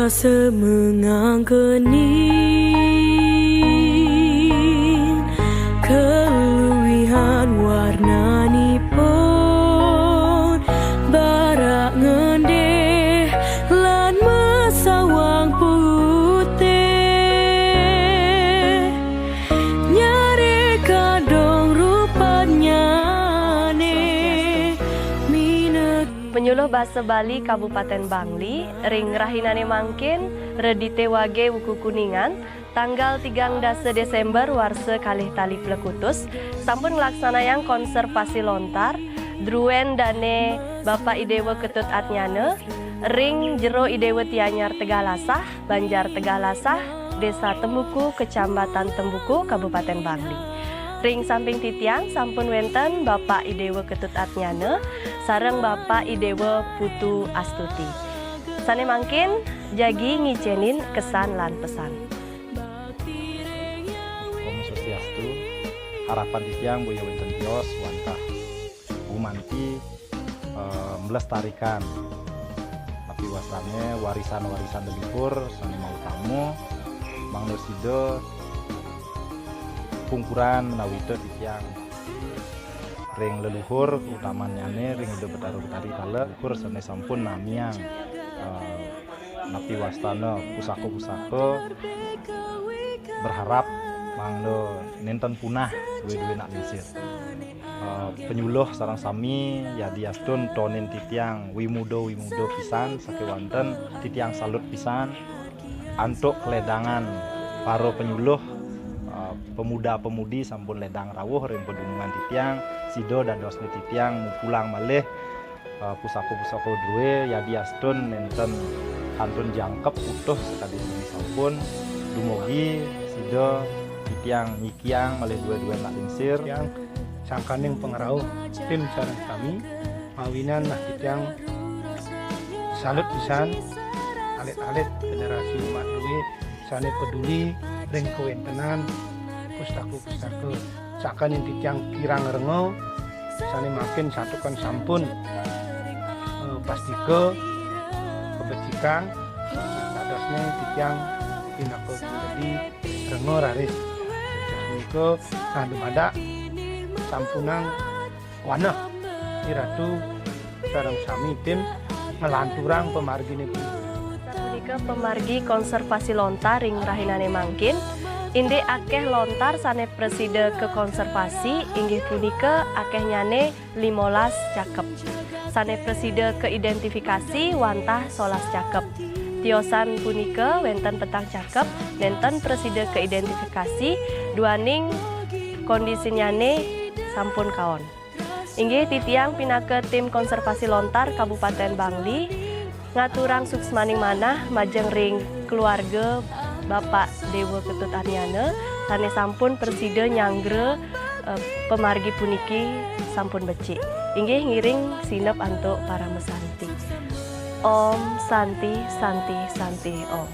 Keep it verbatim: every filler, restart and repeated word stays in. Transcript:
Semengangkenin keluihan warnanipun, barak ngendih lan masawang putih, nyare kadong rupannyane mineg. Penyuluh Basa Bali Kabupaten Bangli, ring rahinane mangkin, Redite Wage Wuku Kuningan, tanggal tigang dasa Desember warsa kalih tali plekutus, sampun nglaksanayang konservasi lontar druen dane Bapak Idewa Ketut Atnyana ring Jero Idewa Tianyar Tegalasah, Banjar Tegalasah, Desa Tembuku, Kecamatan Tembuku, Kabupaten Bangli. Ring samping titiang sampun wenten Bapak Idewa Ketut Atnyana sareng Bapak Idewa Putu Astuti. Sane mangkin jagi ngicenin kesan lan pesan. Om Swastiastu. Harapan titiang boya wenten tios wantah gumanti, eh, melestarikan, tapi wastane warisan-warisan leluhur sane mautama, mangda sida pungkuran menawi titiang ring leluhur, utamannyane ring Ida Betara Betari kala leluhur sane sampun namiang, eh, napi wastana pusaka-pusaka, berharap mangda nenten punah duwe-duwe nak lingsir. Eh, penyuluh sareng sami yadiastun tonin titiang wimuda-wimuda pisan sakewanten, titiang salut pisan antuk keledangan para penyuluh, eh, pemuda-pemudi sampun ledang rawuh ring padunungan titiang, sida dadosne titiang mupulang malih, eh, pusaka-pusaka druwe yadiastun nenten kantun jangkep utuh sakadi sami sampun, dumugi sida titiang nyikiang malih duwe-duwe nak lingsir. Titiang sangkaning pangrauh tim sareng sami, mawinan nah titiang salut pisan alit-alit generasi umat druwe sane peduli ring kawentenan pustaka-pustaka. Sakaning titiang kirang renga, sane mangkin santukan sampun, eh, pastika kabecikang, dadosne titiang pinaka pribadi renga raris. Punika nah dumadak sampunang waneh, Iratu sareng sami tim nglanturang pamargine punika. Punika pamargi konservasi lontar ring rahinane mangkin. Indik akeh lontar sane prasida kakonservasi inggih punika akehnyane limolas cakep. Sane prasida kaidentifikasi wantah solas cakep. Tiosan punika wenten petang cakep, nenten prasida kaidentifikasi, duaning kondisinyane sampun kaon. Inggih titiang pinaka tim konservasi lontar Kabupaten Bangli, ngaturang suksmaning manah majeng ring keluarga Bapak Dewa Ketut Arnyana, sane sampun prasida nyanggra, eh, pamargi puniki sampun becik. Inggih ngiring sineb antuk parama santi. Om Santi, Santi, Santi, Om.